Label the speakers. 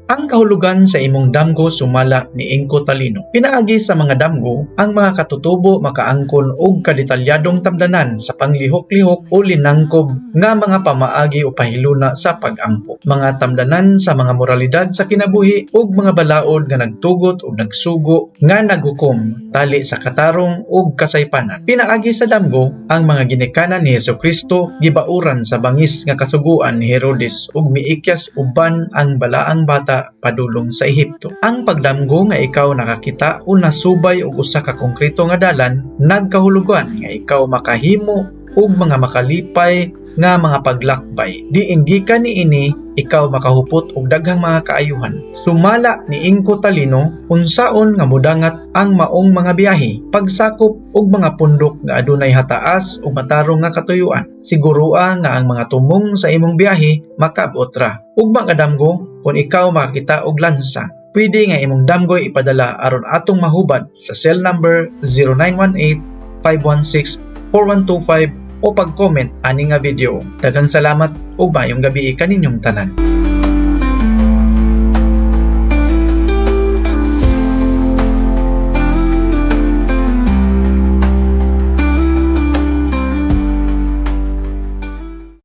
Speaker 1: Ang kahulugan sa imong damgo sumala ni Ingko Talino. Pinaagi sa mga damgo, ang mga katutubo makaangkon og kadetalyadong tamdanan sa panglihok-lihok o linangkob nga mga pamaagi o pahiluna sa pag-ampo. Mga tamdanan sa mga moralidad sa kinabuhi ug mga balaod nga nagtugot o nagsugo nga naghukom tali sa katarong ug kasaypanan. Pinaagi sa damgo, ang mga ginikanan ni Hesukristo gibauran sa bangis nga kasuguan ni Herodes ug miikyas uban ang balaang bata padulong sa Ehipto. Ang pagdamgo nga ikaw nakakita o nasubay og usa ka konkreto nga dalan nagkahulugan nga ikaw makahimo og mga makalipay nga mga paglakbay. Diin gikan niini ikaw makahupot og daghang mga kaayuhan. Sumala ni Ingko Talino, unsaon nga mudangat ang maong mga biyahe, pagsakop og mga pundok nga adunay hataas ug matarong nga katuyuan. Siguroa nga ang mga tumong sa imong biyahe makaabot ra. Ugma nga damgo, kung ikaw makakita og lansa, pwede nga imong damgo ipadala aron atong mahubad sa cell number 0918 516 4125 o pag-comment ani nga video. Daghang salamat ug maayong gabi kaninyong tanan.